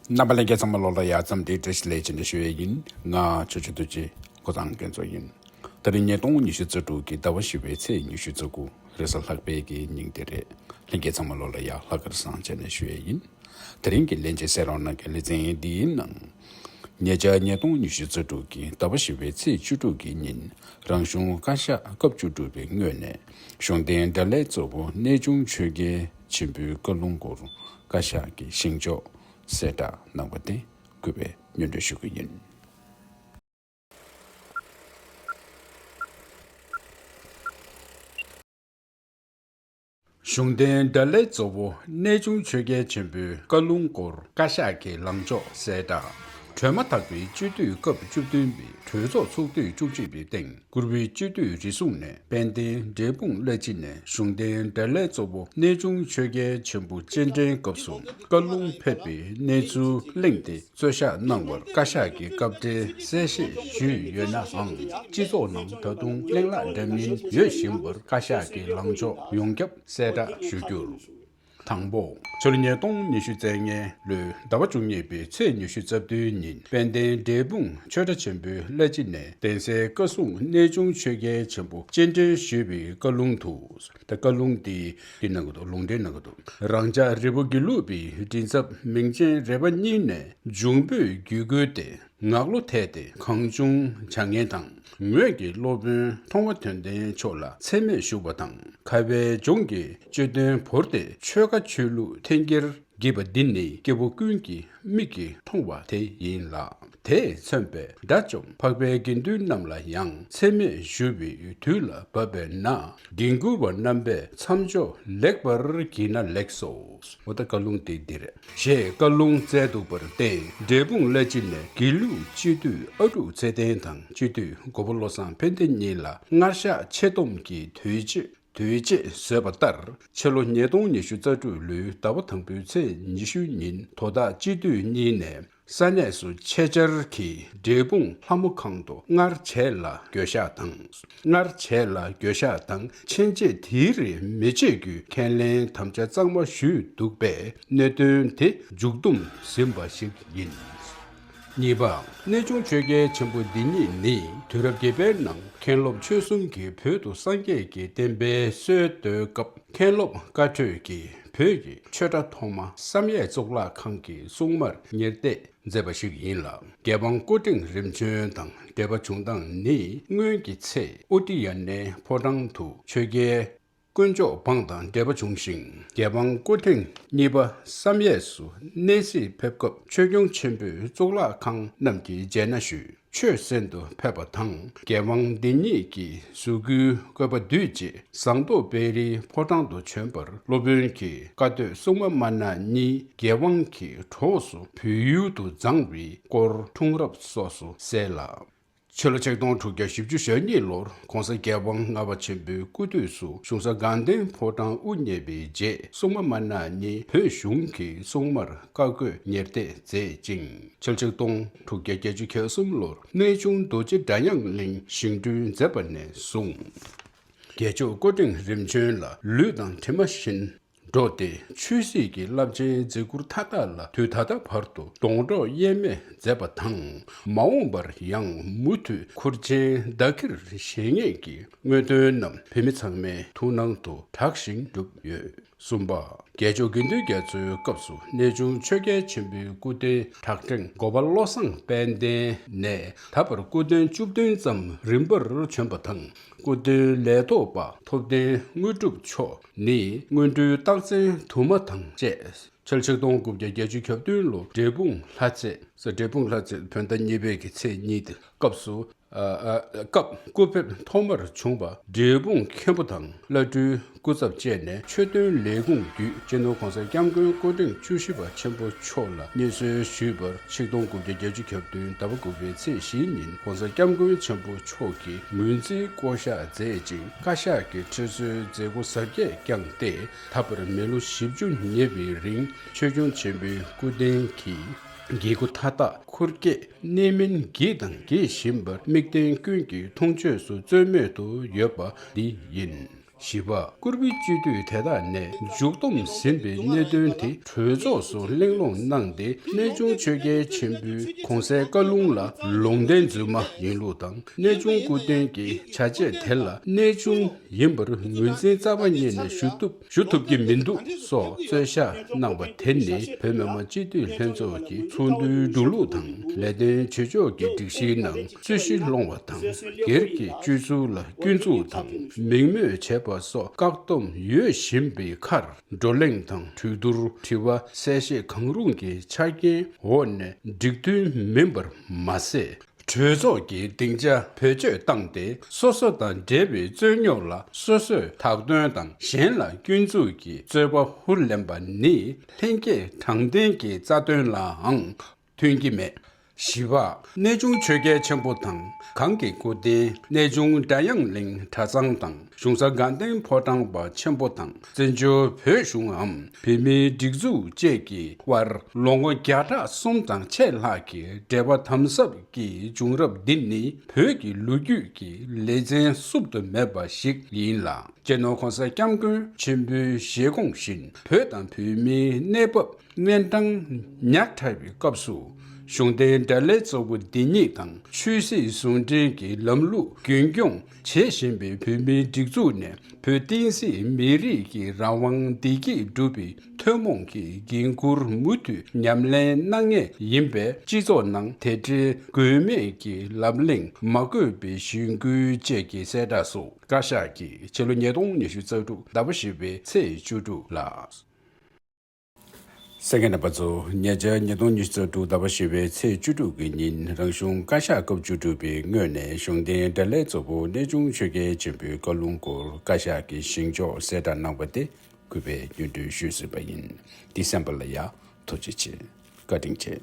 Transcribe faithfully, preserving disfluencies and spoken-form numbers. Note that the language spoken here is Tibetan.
རྣམ་པ་ལྷན་རྒྱས་ཚང་མ་ལོ་ལ་ཡ་ཙམ་དེ་བཀྲ་ཤིས་བདེ་ལེགས་ཞེས་ཞུ་ཡས་ཡིན། ང་ཆོས་རྗེ་རྡོ་རྗེ་ཀོ་ཚང་རྒྱ་མཚོ་ཡིན། དེ་རིང་ཉིས་སྟོང་ཉི་ཤུ་རྩ་དྲུག་གི་ཟླ་བ་བཞི་པའི་ཚེས་ཉི་ཤུ་རྩ་དགུ་རེས་གཟའ་ལྷག་པའི་གི་ཉིན་དེ་རེད། ལྷན་རྒྱས་ཚང་མ་ལོ་ལ་ཡ་ལྷག་དཀར་བཟང་བྱས་ནས་ཞུ་ཡས་ཡིན། དེ་རིང་གི་ལྷན་རྒྱས་གསན་རོགས་གནང་གི་ལེ་ཚན་འདིའི་ནང་། ཉེ་ཆར་ཉིས་སྟོང་ཉི་ཤུ་རྩ་དྲུག་གི་ཟླ་བ་བཞི་པའི་ཚེས་བཅུ་དྲུག་གི་ཉིན་རང་གཞུང་བཀའ་ཤག་སྐབས་བཅུ་དྲུག་པའི་ངོས་ནས་གཞུང་བསྟེན་དགྲ་ལྷའི་གཙོ་བོ་གནས་ཆུང་ཆོས་རྒྱལ་ཆེན་པོའི་བཀའ་ལུང་སྐོར་བཀའ་ཤག་གི་བཞེངས་ཕྱོགས་གསལ་བསྒྲགས་གནང་བ་དེ་གུས་པས་སྙན་སྒྲོན་ཞུ་གི་ཡིན། གཞུང་བསྟེན་དགྲ་ལྷའི་གཙོ་བོ་གནས་ཆུང་ཆོས་རྒྱལ་ཆེན་པོའི་བཀའ་ལུང་སྐོར་བཀའ་ཤག་གི་ལངས་ཕྱོགས་གསལ་བསྒྲགས། གྲོལ་མ་ཐག་པའི་སྤྱི་འཐུས་སྐབས་བཅུ་བདུན་པའི་གྲོས་ཚོགས་ཚོགས་དུས་བཅུ་གཅིག་པའི་སྟེང་བཀུར་འོས་སྤྱི་འཐུས་རེ་ཟུང་ནས་དཔལ་ལྡན་འབྲས་སྤུངས་བླ་སྤྱི་ནས་གཞུང་བསྟེན་དགྲ་ལྷའི་གཙོ་བོ་གནས་ཆུང་ཆོས་རྒྱལ་ཆེན་པོ་སྤྱན་འདྲེན་སྐབས་སུ་བཀའ་ལུང་ཕེབས་པའི་གནས་ཚུལ་གླེང་སྟེ། རྩོད་བཤགས་གནང་བར་བཀའ་ཤག་གིས་སྐབས་འཕྲལ་གསལ་བཤད་ཞུས་ཡོད་ནའང་། སྤྱི་ཚོགས་ནང་ད་དུང་གླེང་ལག་འདྲ་མིན་ཡོད་བཞིན་པར་བཀའ་ཤག་གི་ལངས་ཕྱོགས་ཡོངས་ཁྱབ་གསལ་བསྒྲགས་ཞུ་རྒྱུར། དང་པོ། ཕྱི་ལོ་ཉིས་སྟོང་ཉི་ཤུ་རྩ་ལྔའི་ལོའི་ཟླ་བ་བཅུ་གཉིས་པའི་ཚེས་ཉི་ཤུ་རྩ་བདུན་ཉིན་དཔལ་ལྡན་འབྲས་སྤུངས་ཆོས་གྲྭ་ཆེན་པོའི་བླ་སྤྱི་ནས་གདན་སའི་བཀའ་སྲུང་གནས་ཆུང་ཆོས་རྒྱལ་ཆེན་པོ་སྤྱན་འདྲེན་ཞུས་པའི་བཀའ་ལུང་དུ། ད་བཀའ་ལུང་འདི་འདི་གནང་གི་འདུག་ལུང་འདྲེན་གནང་གི་འདུག་རང་ཅག་རི་བོ་དགེ་ལུགས་པའི་མགྲིན་ཚབ་མིང་ཅན་རེ་བ་གཉིས་ནས་འབྱུང་པོས་བརྒྱུད་བསྐུལ་ཏེ་ངག་བློ་ཐད་དེ་གང་བྱུང་བྱ་ངན་དང་ངོས་ཀྱི་སློབ་དཔོན་མཐོང་བ་དོན་ལྡན་མཆོག་ལ་མཚན་སྨད་ཞུགས་པ་དང་། ཁ་བའི་ལྗོངས་ཀྱི་བཅུད་དོན་བོར་ཏེ་ཆོལ་ཁ་ཆོས་ལུགས་འཐེན་འཁྱེར་བགྱིས་པ་འདི་ནི་སྐྱེ་བོ་ཀུན་གྱི་མིག་གིས་མཐོང་བ་དེ་ཡིན་ལ། དེས་མཚོན་པའི་དགྲ་བཅོམ་འཕགས་པའི་དགེ་འདུན་རྣམས་ལ་ཡང་མཚན་སྨད་ཞུ་བའི་དུས་ལ་བབ་པས་ན། འགན་འཁུར་བ་རྣམ་པས་མཚམས་འཇོག་ལེགས་པར་བགྱིས་ན་ལེགས་སོ། འོ་ད་བཀའ་ལུང་དེ་འདིར་ཞེས་བཀའ་ལུང་སྩལ་འདུག་པར་བརྟེན། འབྲས་སྤུངས་བླ་སྤྱི་ནས་དགེ་ལུགས་སྤྱི་འཐུས་ཨ་ཀྲུག་ཚེ་བརྟན་དང་སྤྱི་འཐུས་མགོན་པོ་བློ་བཟང་ཕན་བདེ་གཉིས་ལ་སྔར་བཞག་ཆེ་བསྡོམས་ཀྱི་དུས་ཆེད། དུས་ཆེད་བཟོས་པ་ལྟར། ཕྱི་ལོ་ཉིས་སྟོང་ཉི་ཤུ་རྩ་དྲུག་ལོའི་ཟླ་བ་དང་པོའི་ཚེས་ཉི་ཤུ་ཉིན་དོ་བདག་སྤྱི་འཐུས་གཉིས་ནས་ས་གནས་སུ་ཆེད་བཅར་གྱིས་འབྲས་སྤུངས་ལྷ་མོ་ཁང་དུ་སྔར་བྱས་ལ་འགྱོད་བཤགས་དང་། སྔར་བྱས་ལ་འགྱོད་བཤགས་དང་ཕྱིན་ཆད་དེའི་རིགས་མི་བྱེད་རྒྱུའི་ཁས་ལེན་དམ་བཅའ་གཙང་མ་ཞུས་འདུག་པས། གནད་དོན་དེ་མཇུག་བསྡོམས་ཟིན་པ་ཞིག་ཡིན། གཉིས་པ། གནས་ཆུང་ཆོས་རྒྱལ་ཆེན་པོ་འདི་ཉིད་ནི་དུས་རབས་བརྒྱད་པའི་ནང་མཁན་སློབ་ཆོས་གསུམ་གྱིས་བོད་དུ་སངས་རྒྱས་ཀྱི་བསྟན་པའི་སྲོལ་གཏོད་སྐབས། མཁན་སློབ་བཀའ་གྲོས་ཀྱིས་བོད་ཀྱི་ཆོས་གྲྭ་ཐོག་མ་བསམ་ཡས་གཙུག་ལག་ཁང་གི་སྲུང་མར་ཉེར་གཏད་མཛད་པ་ཞིག་ཡིན་ལ། རྒྱལ་དབང་སྐུ་ཕྲེང་རིམ་བྱོན་དང་འབྲེལ་བ་བྱུང་སྟངས་ནི། སྔོན་གྱི་ཚེ་ཨུ་ཏི་ཡ་ནའི་ཕོ་བྲང་དུ་ཆོས་རྒྱལ་དཀོན་མཆོག་འབངས་དང་འབྲེལ་བ་བྱུང་ཞིང་། རྒྱལ་དབང་སྐུ་ཕྲེང་གཉིས་པ་བསམ་ཡས་སུ་གནས་གཟིགས་ཕེབས་སྐབས་ཆོས་སྐྱོང་ཆེན་པོས་གཙུག་ལག་ཁང་རྣམས་ཀྱི་མཇལ་སྣ་ཞུས། ཆོས་གསན་དུ་ཕེབས་པ་དང་། རྒྱལ་དབང་འདི་ཉིད་ཀྱི་གཟུགས་སྐུའི་བཀོད་པ་བསྡུས་རྗེས་ཟངས་མདོག་དཔལ་རིའི་ཕོ་བྲང་དུ་བྱོན་པར་སློབ་དཔོན་གྱིས་བཀའ་སྡོད་སྲུང་མ་མ་ཎ་གཉིས་རྒྱལ་དབང་གི་གྲོགས་སུ་བོད་ཡུལ་དུ་བརྫངས་པའི་སྐོར་འཁྲུངས་རབས་སོགས་སུ་གསལ་ལ། ཕྱི་ལོ་ཆིག་སྟོང་དྲུག་བརྒྱ་བཞི་བཅུ་ཞེ་གཉིས་ལོར་གོང་ས་རྒྱལ་དབང་ལྔ་པ་ཆེན་པོའི་སྐུ་དུས་སུ་གཞུང་ས་དགའ་ལྡན་ཕོ་བྲང་དབུ་བརྙེས་པའི་རྗེས། སྲུང་མ་མ་ཎ་གཉིས་བོད་གཞུང་གི་སྲུང་མར་བཀའ་བསྒོས་ཉེར་གཏད་མཛད་ཅིང་། ཕྱི་ལོ་ཆིག་སྟོང་དྲུག་བརྒྱ་བརྒྱད་ཅུ་གྱ་གསུམ་ལོར་གནས་ཆུང་རྡོ་རྗེ་སྒྲ་དབྱངས་གླིང་བཞེངས་སྐྲུན་མཛད་པ་ནས་བཟུང་། རྒྱལ་མཆོག་སྐུ་ཕྲེང་རིམ་བྱོན་ལ་ལུས་དང་གྲིབ་མ་བཞིན་འགྲོགས་ཏེ། ཆོས་སྲིད་ཀྱི་རླབས་ཆེན་མཛད་ཁུར་མཐའ་དག་ལ་དུས་ད་ལྟ་བར་དུ་སྡོང་གྲོགས་གཡེལ་མེད་མཛད་པ་དང་། མ་འོངས་པར་ཡང་མུ་མཐུད་ཁུར་ཆེན་བདག་གིར་བཞེས་ངེས་ཀྱི་དངོས་དོན་རྣམས་བོད་མི་ཚང་མའི་ཐུགས་སྣང་དུ་གྲགས་ཤིང་གྲུབ་ཡོད། གསུམ་པ། རྒྱལ་མཆོག་དགེ་འདུན་རྒྱ་མཚོའི་སྐབས་སུ་གནས་ཆུང་ཆོས་རྒྱལ་ཆེན་པོའི་སྐུ་རྟེན་གྲགས་ཅན་མགོན་པོ་བློ་བཟང་དཔལ་ལྡན་ནས་ད་བར་སྐུ་རྟེན་བཅུ་བདུན་ཙམ་རིམ་པར་བྱོན་པ་དང་། སྐུ་རྟེན་ལས་ཐོག་པ་ཐུབ་བསྟན་དངོས་གྲུབ་མཆོག་ནི་སྔོན་འགྲོའི་རྟགས་མཚན་དུ་མ་དང་བཅས། ཕྱི་ལོ་ཆིག་སྟོང་དགུ་བརྒྱ་བརྒྱད་ཅུ་གྱ་བདུན་ལོ་འབྲས་སྤུངས་ལྷ་རྩེ། ས་འབྲས་སྤུངས་ལྷ་རྩེ་བོད་ཟླ་གཉིས་པའི་གི་ཚེས་གཉིས་དེ་སྐབས་སུ། ཨ་ཨ་སྐབས་སྐུ་ཕེབས་ཐོག་མར་བྱུང་བ་འབྲས་སྤུངས་མཁན་པོ་དང་བླ་སྤྲུལ་སྐུ་ཚབ་བཅས་ནས་ཆོས་དོན་ལས་ཁུངས་བརྒྱུད་སྤྱི་ནོར་༸གོང་ས་༸སྐྱབས་མགོན་སྐུ་ཕྲེང་བཅུ་བཞི་པ་ཆེན་པོ་མཆོག་ལ་སྙན་གསོལ་ཞུས་པར། ཆིག་སྟོང་དགུ་བརྒྱ་བརྒྱད་ཅུ་གྱ་བདུན་ཟླ་བ་དགུ་པའི་ཚེས་བཞི་ཉིན་༸གོང་ས་༸སྐྱབས་མགོན་ཆེན་པོ་མཆོག་གིས་ངོས་འཛིན་བསྐོ་གཞག་མཛད་ཅིང་། བཀའ་ཤག་གིས་ཁྲི་གསོལ་མཛད་སྒོ་གཟབ་རྒྱས་བསྐྱངས་ཏེ། ད་བར་མི་ལོ་བཞི་བཅུ་ཉེ་བའི་རིང་ཆོས་སྐྱོང་ཆེན་པོའི་སྐུ་རྟེན་གྱི་དགེ་སྐོས་མཐའ་དག་ཁུར་བསྐྱེད་གནད་སྨིན་བགྱིས་དང་བགྱིད་བཞིན་པར་དམིགས་རྟེན་ཀུན་གྱི་མཐོང་ཆོས་སུ་རྩོལ་མེད་དུ་ཡོད་པ་འདི་ཡིན། བཞི་པ། བཀུར་འོས་སྤྱི་འཐུས་དེ་དག་ནས་མཇུག་སྡོམ་ཟིན་པའི་གནད་དོན་དེ་གྲོས་ཚོགས་སུ་གླེང་སློང་གནང་སྟེ། གནས་ཆུང་ཆོས་རྒྱལ་ཆེན་པོའི་གོང་གསལ་བཀའ་ལུང་ལ་ལུང་བསྟན་རྫུན་མ་ཡིན་ལུགས་དང་། གནས་ཆུང་སྐུ་རྟེན་གྱི་བྱ་བྱེད་དེ་ལ་གནས་ཆུང་ཡིན་པར་ངོས་འཛིན་རྩ་བ་ཉིད་ནས་ཞུ་ཐུབ་ཞུ་ཐུབ་ཀྱི་མི་འདུག་སོགས་རྩོད་བཤགས་གནང་བ་དེ་ནི། བོད་མི་མང་སྤྱི་འཐུས་ལྷན་ཚོགས་ཀྱི་ཚོགས་འདུའི་འགྲོ་ལུགས་དང་། ལས་དོན་བྱེད་ཕྱོགས་ཀྱི་སྒྲིག་གཞིའི་ནང་རྩོད་གཞི་སློང་བ་དང་། སྒེར་གྱི་སྤྱོད་ཚུལ་ལ་སྐྱོན་འཛུགས་དང་མིང་སྨོས་བྱས་པ་སོགས་བཀག་སྡོམ་ཡོད་བཞིན་པའི་ཁར། བགྲོ་གླེང་དང་གྲོས་བསྡུར། དྲི་བ། གསལ་བཤད་གང་རུང་གི་ཆ་རྐྱེན་འོག་ནས་འགྲིག་མཐུན་མིན་པར་མ་ཟད། གྲོས་ཚོགས་ཀྱི་སྡིངས་ཆ་བེད་སྤྱོད་བཏང་སྟེ། སོ་སོ་དང་འབྲེལ་བའི་རྩོད་རྙོག་ལ་སོ་སོས་བདག་དོན་དང་། གཞན་ལ་སྐྱོན་འཛུགས་ཀྱིས་རྩོད་པ་ཧུར་ལེན་པ་ནི། ལྷན་སྐྱེས་དྲང་བདེན་གྱི་རྩ་དོན་ལའང་མཐུན་གྱི་མེད། བཞི་པ། གནས་ཆུང་ཆོས་རྒྱལ་ཆེན་པོ་དང་། གང་གི་སྐུ་རྟེན་གནས་ཆུང་སྒྲ་དབྱངས་གླིང་གྲྭ་ཚང་དང་། གཞུང་ས་དགའ་ལྡན་ཕོ་བྲང་པ་ཆེན་པོ་དང་། བཙན་བྱོལ་བོད་གཞུང་ངམ་བོད་མིའི་སྒྲིག་འཛུགས་བཅས་ཀྱི་དབར་ལོ་ངོ་བརྒྱ་ཕྲག་གསུམ་དང་ཕྱེད་ལྷག་གི་འབྲེལ་བ་དམ་ཟབ་ཀྱི་བྱུང་རབས་འདི་ནི། བོད་ཀྱི་ལོ་རྒྱུས་ཀྱི་ལེ་ཚན་བསུབ་ཏུ་མེད་པ་ཞིག་ཡིན་ལ། སྤྱི་ནོར་༸གོང་ས་༸སྐྱབས་མགོན་ཆེན་པོའི་བཞེད་དགོངས་བཞིན། བོད་དང་བོད་མིའི་གནས་བབ་གཉན་འཕྲང་ཉག་ཕྲ་བའི་སྐབས་སུ། གཞུང་འབྲེལ་དགྲ་ལྷའི་གཙོ་བོ་འདི་ཉིད་དང་། ཆོས་སྲིད་ཟུང་འབྲེལ་གྱི་ལམ་ལུགས་རྒྱུན་སྐྱོང་བྱེད་བཞིན་པའི་བོད་མིའི་སྒྲིག་འཛུགས་ནས། བོད་བསྟན་སྲིད་མི་རིགས་ཀྱི་རང་དབང་བདེ་སྐྱིད་སྒྲུབ་པའི་ཐུན་མོང་གི་འགན་འཁུར་མུ་མཐུད་ཉམས་ལེན་གནང་མཁན་ཡིན་པས། སྤྱི་ཚོགས་ནང་དེ་འདྲའི་དགོས་མེད་ཀྱི་ལབ་གླེང་མ་དགོས་པའི་གཞེན་སྐུལ་བཅས་ཀྱི་གསལ་བསྒྲགས་སུ། བཀའ་ཤག་གིས་ཕྱི་ལོ་ཉིས་སྟོང་ཉི་ཤུ་རྩ་དྲུག་ཟླ་བ་བཞི་པའི་ཚེས་བཅུ་དྲུག་ལ། གསན་མཁན་རྣམ་པ་ཚོ། ཉེ་ཆར་ཉིས་སྟོང་ཉི་ཤུ་རྩ་དྲུག་ཟླ་བ་བཞི་པའི་ཚེས་བཅུ་དྲུག་གི་ཉིན། རང་གཞུང་བཀའ་ཤག་སྐབས་བཅུ་དྲུག་པའི་ངོས་ནས། གཞུང་འབྲེལ་དགྲ་ལྷའི་གཙོ་བོ་གནས་ཆུང་ཆོས་རྒྱལ་ཆེན་པོའི་བཀའ་ལུང་སྐོར་བཀའ་ཤག་གི་བཞེངས་ཕྱོགས་གསལ་བསྒྲགས་གནང་བ་དེ་གུས་པས་སྙན་སྒྲོན་ཞུས་ཟིན་པ་ཡིན། འདི་གསན་པ་ལ་ཡང་ཐུགས་རྗེ་ཆེ། བཀའ་དྲིན་ཆེ།